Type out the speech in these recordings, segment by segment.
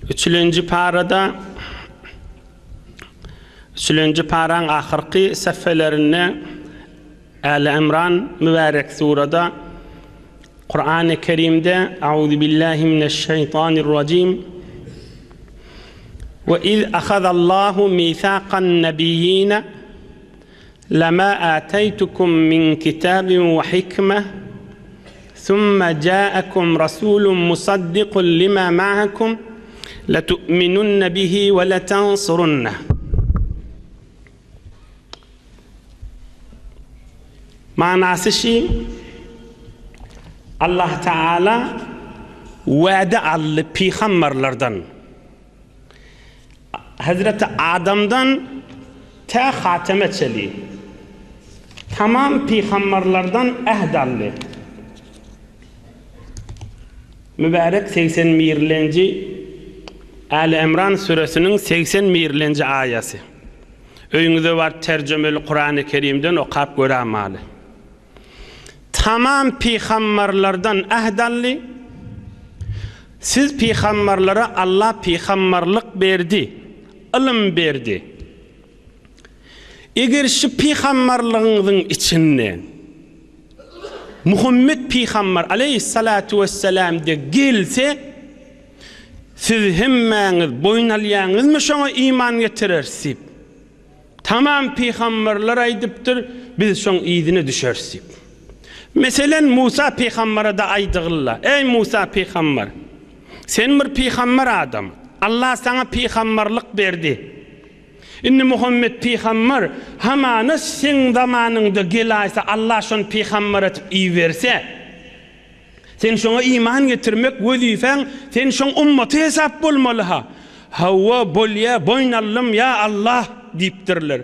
Üçülenji parada Üçülenji paraň ahyrky sähfelerinde Äli Imran mübärek surada Kurany Kerimde Auzubillahi mineşşeýtanirrajim Ve iz ahazallahu misakan nebiyyine lema ataytukum min kitabin ve hikme Summa ja'akum rasulun musaddiqun lima ma'akum letu'minunne bihi ve letensurunneh. Manasy şi, Allah Teala wade aldy pygamberlerden. Hezreti Adamdan tä Hateme çeli tamam pygamberlerden ähd aldy. Mübärek 80 birlenji Äli Imran süresiniň 81-lenji aýasy. Öýüňize baryp terjemeli Kurany Kerimden okap görämaly. Tamam pygamberlerden ähd aldy. Siz pygamberlere Allah pygamberlik berdi, ylym berdi. Eger şu pygamberligiňiziň içinde Muhammet pygamber aleýhissalatu wessalam-de gelse, siz hemmäňiz boýun alýaňyzmy şoňa iman getireris diýip. Tamam pygamberler aýdypdyr, biz şoň yzyna düşeris diýip. Meselen, Musa pygambere-de aýdygylla, Eý, Musa pygamber! Sen bir pygamber adam. Allah saňa pygamberlik berdi. Indi Muhammet pygamber hamana seň zamanyňda gelaýsa, Allah şony pygamber etip iberse, Sen şoňa iman getirmek wezifäň, sen şoň ummaty hesap bolmaly-ha. Hawa, bolýa, boýun aldym, ýa Allah! diýipdirler.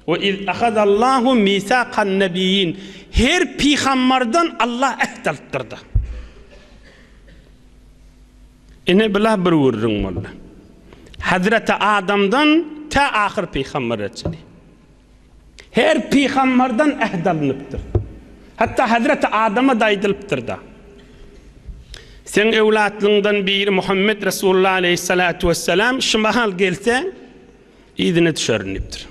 We iz ahazallahu misakan nebiyyin. Her pygambardan Allah äht alypdyr-da. Ine bula bir gürrüň boldy. Hazreti Adamdan tä ahyr pygambere çenli. Her pygambardan äht alnypdyr. Hatda Hazreti Adama-da aýdylypdyr-da. Seň öwlatlyňdan biri Muhammet Resulullah aleýhissalatu wessalam şu mahal gelse, yzyna düşerin diýipdir.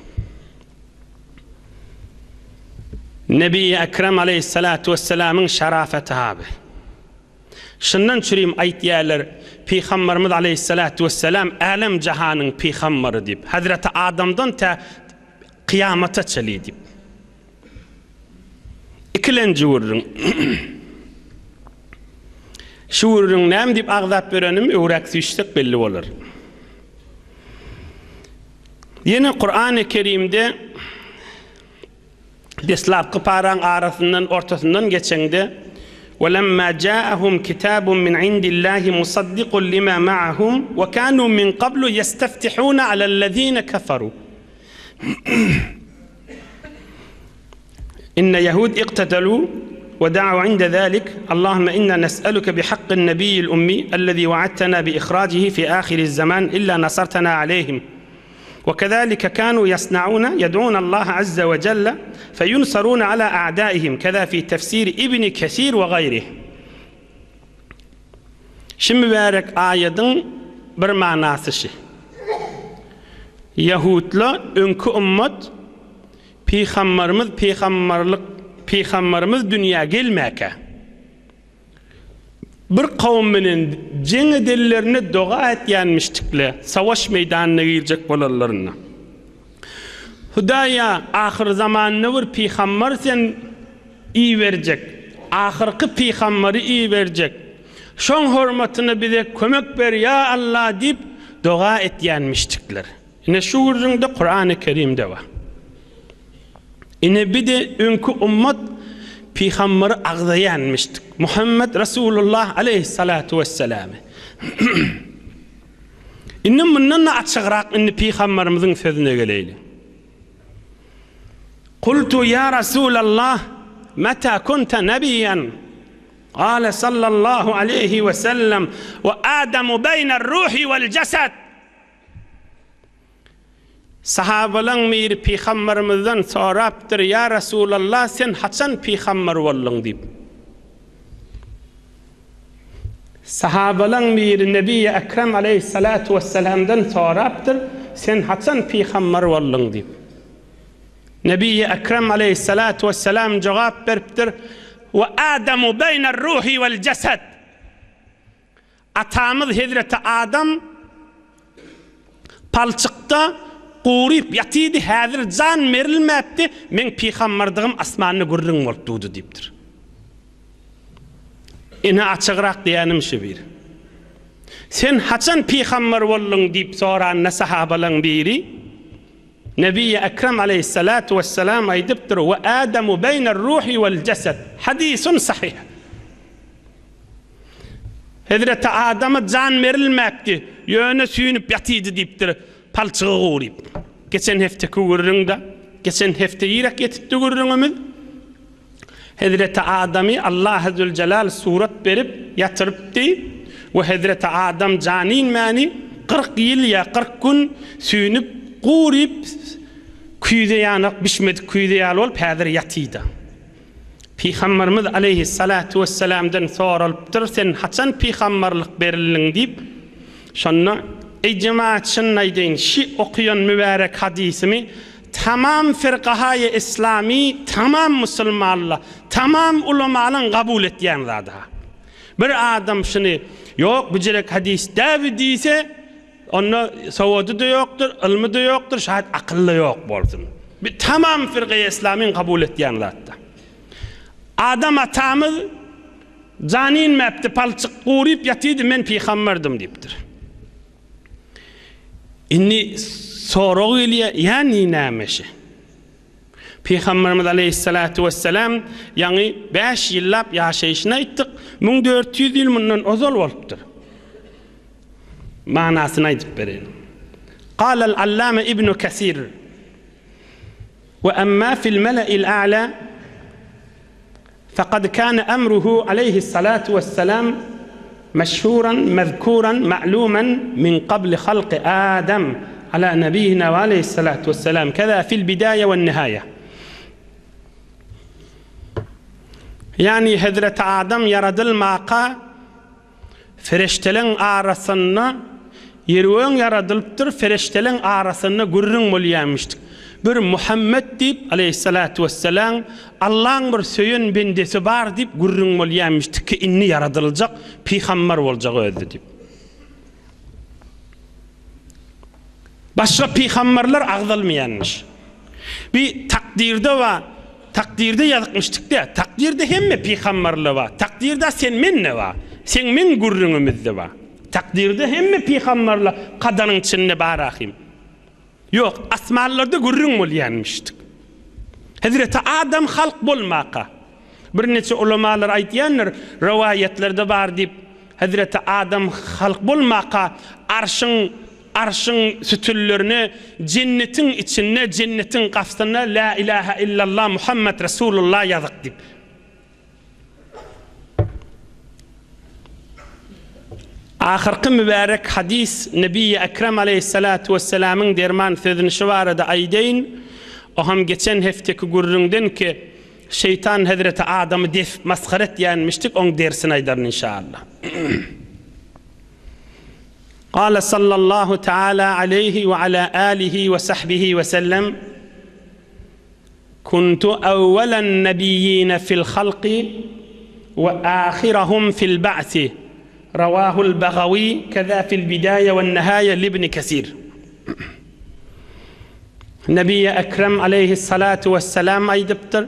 Nebi Ekrem aleýhissalatu wessalamyň şarafeti abi. Şundan çürim aýtýarlar, Pygambarymyz aleýhissalatu wessalam älem-jahanyň pygambary diýip, Hazreti Adamdan tä kyýamata çenli diýip. Ikilenji gürrüň. Şu gürrüň näme diýip agzap berenim öwräk süýşsek belli bolar. Ýene Kurany Kerimde Deslapky paraň arasyndan, ortasyndan geçeňde, Welemma ja'ahum kitabun min indillahi musaddiqun lima ma'ahum we kanu min qablu yesteftihuna alellezine kafaru. Inne yahud iqtatalu we da'u inde zalik Allahümme inna nes'eluke bihaqqin nebiyyil ummi ellezî vaadtena bi ihracihi fi ahiriz zaman illa nasartena aleyhim. وكذلك كانوا يصنعون يدعون الله عز وجل فينصرون على أعدائهم كذا في تفسير ابن كثير وغيره Şu mübärek aýadyň bir manasy şi. Ýahudla öňki ummat Pygambarymyz pygambarlyk pygambarymyz dünýä gelmäkä Bir kowum bilen jeň edenlerinde doga etýänmişdikle, savaş meýdanyna girjek bolanlarynda. Hudaýa, ahyrzamanda bir pygambar Sen iberjek, ahyrky pygambary iberjek. Şoň hormatyna bize kömek ber, ýa Alla diýip, doga etýänmişdikler. Ine şu gürrüňde Kurany Kerimde bar. Ine bir-de öňki ummat pygamberi agzaýanmyşdyk. Muhammed Resulullah aleýhissalatu wesselamy. Indi mundan-da açygrak indi pygamberimiziň sözüne geleýli. Kultu ýa Resulallah meta kunta nebiýen? Gale sallallahu aleýhi wesellem we Adamu beýner ruhi wel jasad. Sahabalaň biri pygambarymyzdan sorapdyr, Ýa Resulallah, sen haçan pygambar bolduň? diýip. Sahabalaň biri Nebiýi Ekrem aleýhissalatu wessalamdan sorapdyr, Sen haçan pygambar bolduň? diýip. Nebiýi Ekrem aleýhissalatu wessalam jogap beripdir, Wa Adamu beýner ruhi wel jesed. Atamyz hezreti Adam palçykda guryp ýatydy, häzir jan berilmäpdi, meň pygambardygym asmanda gürrüň bolup durdy diýipdir. Ine açygrak diýýänim şu bir. Sen haçan pygamber bolduň diýip soranda sahabalaň biri, Nebiýi Ekrem aleýhissalatu wessalam aýdypdyr, Wa Adamu beýner ruhi wel jesed. Hadisun sahyh. Hezreti Adama jan berilmäpdi, ýöne süýnüp ýatydy diýipdir, palçyga guryp. Geçen hefteki gürrüňde, geçen hepde irek ýetipdi gürrüňimiz. Hezreti Adamy Allahy Züljelal surat berip ýatyrypdy we hezreti Adam jan inmäni 40 ýyl ýa 40 gün süýnüp, guryp, küýze ýanak bişmedik küýze ýaly bolup häzir ýatyda. Pygamberimiz aleýhissalatu wessalamdan soralypdyr, Sen haçan pygamberlik berildiň diýip. Şonda, Eý jemagat çynyny aýdaýyn, şi okaýan mübärek hadysymy tamam firkahaýy islamy, tamam musulmanlar, tamam ulamalaň gabul etýän zady-ha. Bir adam şuny, Ýok, bu jerek hadys däbi diýse, Onda sowady-da ýokdur, ylmy-da ýokdur, şaýat akyly-da ýok bolsun. Bu tamam firgaýy islamyň kabul etýän zatda. Adam atamyz jany inmäpdi, palçyk guryp ýatydy, men pygamberdym diýipdir. Indi sorag gelýär, ýani näme şi? Pygamberimiz aleýhissalatu wessalam ýaňy bäş ýyllap ýaşaýşyny aýtdyk, 1400 ýyl mundan ozal bolupdyr. Manasyny aýdyp bereýin. Galal Allame Ibnu Kesir, Ve emma fil mele'il a'la fekad kâne emruhu aleyhissalâtu vesselâm meşhuran mezkuran ma'lumen min kabli halki Adem ala nebiyyina ve aleyhissalâtu vesselâm keza fil bidâye ve nihâye. Ýagny Hezreti Adam ýaradylmaka Ferişdeleň arasynda Ýer-gögüň ýaradylypdyr, ferişdeleň arasynda gürrüň bolýarmyşdyk. Bir Muhammet diýip, aleýhissalatu wessalam, Allaň bir söýen bendesi bar diýip gürrüň bolýarmyşdyk ki, indi ýaradyljak, pygamber boljak özi diýip. Başga pygamberler agzalmaýanmyş. Bi takdyrda bar, takdyrda ýazykmyşdyk-dä, takdyrda hemme pygamberler bar, takdyrda sen-men-de bar, seň-meň gürrüňimizde bar. Takdyrda hemme pygamberler kadaryň içinde bar ahym. Ýok, asmanlarda gürrüň bolýanmyşdyk. Hezreti Adam halk bolmaka. Birniçe ulamalar aýdýandyr, rowaýatlarda bar diýip, Hezreti Adam halk bolmaka arşyň Arşyň sütünlerine, jennetiň içinde, jennetiň gapysynda Lä ilähä illallah Muhammet Resulullah ýazyk diýip. Ahyrky mübärek hadys Nebiýi Ekrem aleýhissalatu wessalamyň derman sözüni şu barada aýdaýyn, o hem geçen hefteki gürrüňden ki, şeýtan hezreti Adamy def masgara etýänmişdik, oň dersini aýdaryn inşallah. Gale sallallahu teala aleyhi we ala alihi we sahbihi we sellem, Kuntu awwalen nebiyyine fil halki we ahirahum fil ba'si. Rawahul Bagawi keza fil bidaye we nihaye libni Kesir. Nebiýi Ekrem aleýhissalatu wessalam aýdypdyr,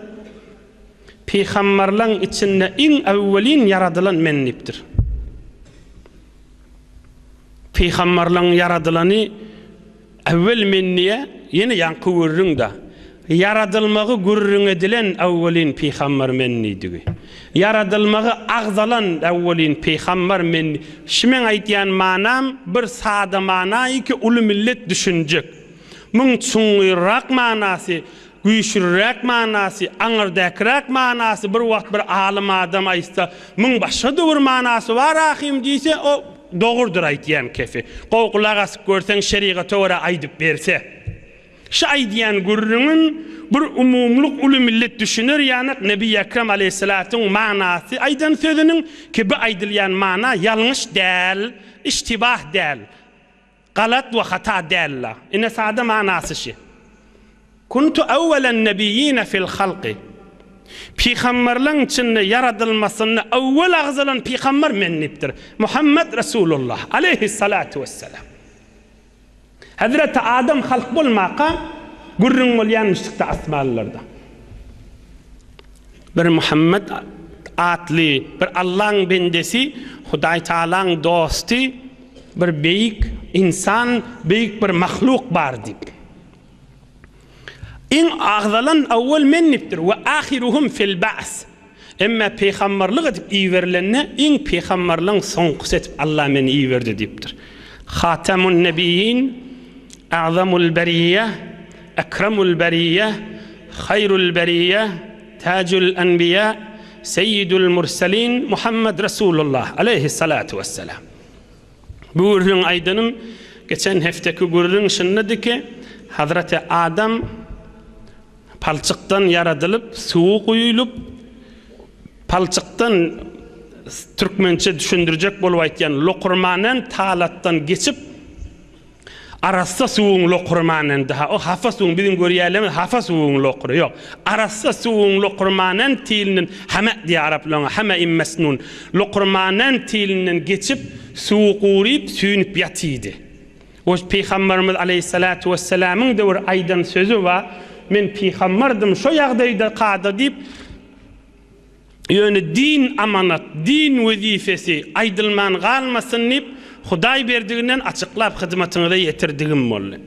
Pygamberleň içinde iň awwelin ýaradylan men diýipdir. Pygamberleň ýaradylany äwwel men diýýä, ýene ýaňky gürrüň-dä. Ýaradylmagy gürrüň edilen äwwelin pygamber men diýdigi. Ýaradylmagy agzalan äwwelin pygamber men. Şu meň aýdýan manam bir sada manaýy ki uly millet düşünjek. Muň çuňňurrak manasy Güýçlüräk manasy, aňyrdäkiräk manasy bir wagt bir alym adam aýtsa, muň başga-da bir manasy bar ahym diýse, o dogrudyr aýtýan kefi. Gowy gulak asyp görseň şerigata görä aýdyp berse. Şu aýdýan gürrüňim bir umumlyk uly millet düşüner ýanak Nebi Ekrem aleýhissalatyň manasy aýdan sözüniň ki bu aýdylýan mana ýalňyş däl, iştibah däl. Galat we hata däl-la. Ine sada manasy şi. Kuntu awwelen nebiýine fil halky. Pygamberleň içinde ýaradylmasynda awwel agzalan pygamber men diýipdir. Muhammet Resulullah aleýhissalatu wessalam. Hezreti Adam halk bolmaka gürrüň bolýanmyşdykda asmanlarda. Bir Muhammet atly bir Allaň bendesi, Hudaý Tagalaň dosty, bir beýik ynsan, beýik bir mahluk bar diýip. Iň agzalan awwal men diýipdir, we ahiruhum fil ba's. Emma pygamberlik edip iberilende iň pygamberleň soňkusy edip Allah meni iberdi diýipdir. Hatamun nebiýin, a'zamul beriýe, ekramul beriýe, haýrul beriýe, tajul enbiýa, seýidul murselin Muhammed Resulullah aleýhissalatu wessalam. Bu gürrüň aýdanym geçen hefteki gürrüň şundady ki, Hazreti Adam palçykdan ýaradylyp, suwy guýulyp, palçykdan türkmençe düşündirjek bolup aýtýan lokurmanen talatdan geçip, Arassa suwuň lokurmanen daha o hapa suwuň biziň görýänlerimiz hapa suwuň lokury ýok. Arassa suwuň lokurmanen tilinden hame diýýär araplar oňa hame-im mesnun. Lokurmanen tilinden geçip suwy guryp süýnüp ýatydy. We Pygamberimiz aleýhissalatu wessalamyň döwür aýdan sözi bar, Men pygamberdym şo ýagdaýda kada diýip, Ýöne din amanat, din wezipesi aýdylman galmasyn diýip, Hudaý berdiginden açyklap hyzmatyňyza ýetirdigim boldy.